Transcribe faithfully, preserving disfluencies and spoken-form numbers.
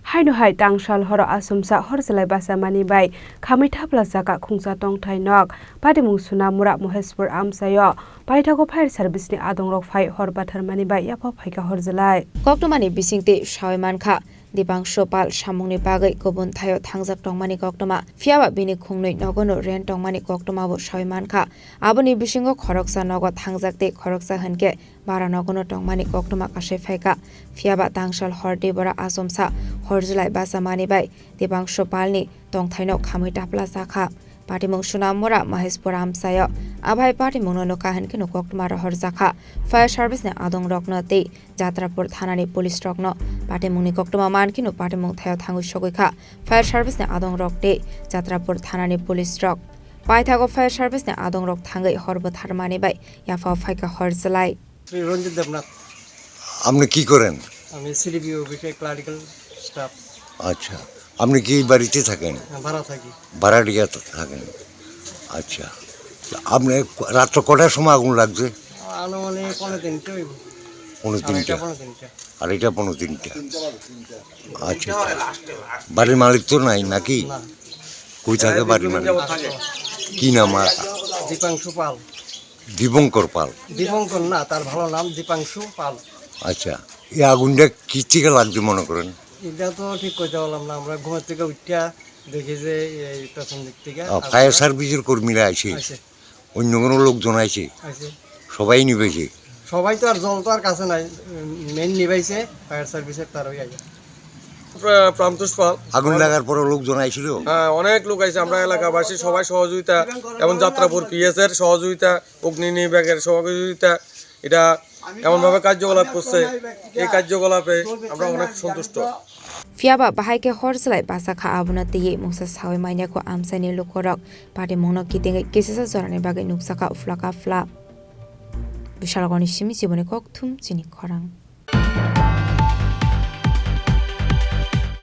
Haino hai tangsal horo asumsa hor chwlai bachamani bai khamwi thapla chakha khungsa tongthai nok. Patimung Sonamura Mohespur amchaio paithago fire service ni adongrok phai hor batharmani bai yapha phaikha hor chwlai. Koktwmani bisingtwi sawi mankha, Dipangshu Pal samungni bagwi kubun thaio thangjak tongmani koktwma, phiyaba bini khungnwi nogono rent tongmani koktwmabo sawi mankha. Aboni bisingo khoroksa nogo thangjak tei khoroksa hinkhe bara nogono tongmani koktwma kasai phaikha. Phiyaba tangsal hor Dibora asomsa hor chwlai bachamani bai Dipangshu Palni tongthaino khamwi tapla chakha. Patimung Sonamura Mahespur amchaio. Abhai patimungno nukha hinkhe koktwma rohorjakha. Fire service ni adongrokno tei Jatrapur thanani police rokno. Patimungni koktwma mankheno patimung thaio thangwi sogwikha fire service ni adongrok tei Jatrapur thanani police rok. Paithago fire service ni adongrok thangwi hor bwtharmani bai yapha phaikha hor chwlai. Shri রঞ্জিত দেবনাথ। আপনি কি করেন? আমি সিডিপিও অফিসে clerical staff. আচ্ছা, আপনি কি বাড়িতে থাকেন? হ্যাঁ, ভাড়া থাকি। ভাড়াটিয়া থাকেন। আচ্ছা, আপনি রাত্র কটার সময় আগুন লাগছে? আনুমানিক পৌনে তিনটে হইব। পৌনে তিনটা। আড়াইটা, পৌনে তিনটা। আড়াইটা, পৌনে তিনটা। আচ্ছা, আচ্ছা। বাড়ির মালিক তো নাই নাকি? না। কই থাকে বাড়ির মালিক? কি নাম? দীপাংশু পাল। দীপঙ্কর পাল। দীপঙ্কর না, তার ভালো নাম দীপাংশু পাল। আচ্ছা, এই আগুনটা কি থেকে লাগছে মনে করেন? এটা তো ঠিক কইতে পারলাম না, আমরা ঘুমের থেকে উঠিয়া দেখি যে এই পেছন দিক থেকে আহ, আগুনটা ফায়ার সার্ভিসের কর্মীরা আছে। আছে। অন্য কোনো লোকজন আছে? আছে। সবাই নিবেছে? সবাই তো আর, জল তো আর কাছে নাই, মেইন নিবাইছে ফায়ার সার্ভিসের, তার ওই আগে। প্রা-, প্রান্তুষ পাল। আগুন লাগার পরে লোকজন আইছিল? হ্যাঁ, অনেক লোক আইছে, আমরা এলাকাবাসী সবাই সহযোগিতা এবং যাত্রাপুর পিএস এর সহযোগিতা, অগ্নি বিভাগের সহযোগিতা, এটা এমনভাবে কার্যকলাপ করছে, এই কার্যকলাপে আমরা অনেক সন্তুষ্ট। Phiyaba bahai khe hor chwlai bachakha, abono twiwi mungsa sawi manya kho amchaini lukurok. Patimungno kitingwi kisisa jorani bagwi nukjakha uphla kaphla. Bishalgoni simi chiboni kokthum chini khorang.